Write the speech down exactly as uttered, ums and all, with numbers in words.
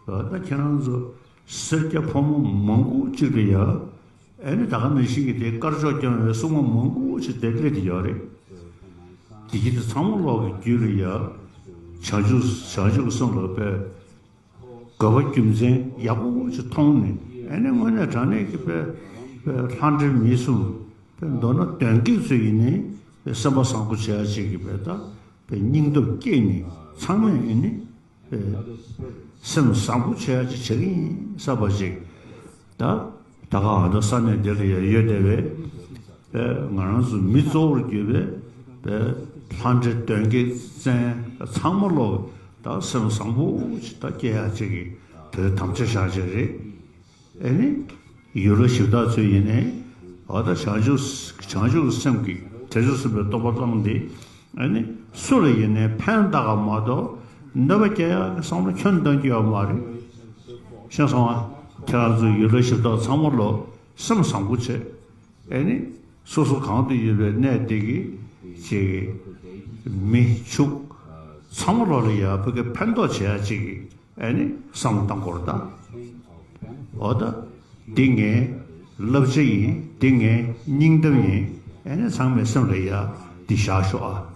ད་ཁྱེད་རང་ཚོ་སེར་སྐྱ་ཕོ་མོ་མང་པོ་གཅིག་ལ་ཡ། ཨེ་ནི་ད་ག་ནང་བཞིན་གྱི་དེ་དཀར་ཕྱོགས་བསྐྱངས་པའི་སྲུང་མ་མང་པོ་ཞིག་དེ་སླེབས་ཀྱི་ཡོད་རེད། དེ་གྱིས་དེ་ཚང་མ་ལོག་གི་རྒྱུད་ལ་ཡ། བྱང་ཆུབ་བྱང་ཆུབ་སེམས་ལ་དཔེ། དགོས་པ་རྒྱུ་མཚན་ཡག་པོ་ཞིག་མཐོང་ནས། ཨེ་ནི་དངོས་གནས་དྲང་གནས་ཀྱི་དཔེ་དཔེ་ལྷ་འདྲེ་མི་གསུམ། དཔེ་མདོར་ན་གདོན་བགེགས་ཚོ་ཡིན་ནའི་དཔེ་སེམས་པ་བཟང་པོ་བྱེད་ཡ་ཅིག་གི་དཔེ་ད་དཔེ་སྙིང་སྟོབས་བསྐྱེད་ནས་ཚང་མས་ཨེ་ནི། སེམས་བཟང་པོ་བྱེད་ཡ་ཅིག་བྱེད་ཀྱི་ཡིན་བསམ་པ་ཅིག་ད་ད་ག་ཨ་ད་ས་གནས་འདི་ལ་ཡ་ཡོད་བསྡད་པའི། ང་རང་ཚོ་མི་གཙོ་བོར་གྱུར་པའི་ལྷ་འདྲེ་གདོན་བགེགས་བཙན་ཚང་མ་ལོག་ད་སེམས་བཟང་པོ་ཅིག་ད་སྐྱེ་ཡ་ཅིག་གི་དེ་དམ་བཅའ་བཞག་ཅིག་རེད། ཨེ་ནི། ཡུལ་ལྷ་གཞི་བདག་ཚོ་ཡིན་ནའི། འོ་ད་བྱང་ཆུབ་བྱང་ཆུབ་སེམས་ཀྱི་བྱང་ཆུབ་སེམས་དཔའི་སྟོབས་པ་བླངས་ཏེ། ཨེ་ནི། སུ་ལ་ཡིན་ནའི་ཕན་བཏགས་པ་མ་གཏོགས་གནོད་པ་སྐྱེལ་ཡག་གི་བསམ་བློ་ཁྱོན་གཏོང་གི་ཡོད་མ་རེད། ཤེས་སོང་ཨ། ཁྱེད་རང་ཚོ་ཡུལ་ལྷ་གཞི་བདག་ཚང་མ་ལོ་སེམས་བཟང་པོ་བྱེད། ཨེ་ནི། སོ་སོ་གང་དུ་ཡོད་པའི་གནས་དེ་གི་ཅིག་མི་ཕྱུགས་ཚང་མ་ལོ་ལ་ཡག་པོ་གི་ཕན་ཐོགས་བྱེད་ཡག་ཅིག་གི་ཨེ་ནི་བསམ་བློ་བཏང་དགོས་རེད་ད། འོ་ད། འདི་ངའི་བསླབ་བྱ་ཡིན། འདི་ངའི་སྙིང་གཏམ་ཡིན། ཨེ་ནི་ཚང་མས་སེམས་ལ་ཡ་འདི་བཞག་ཤོག་ཨ།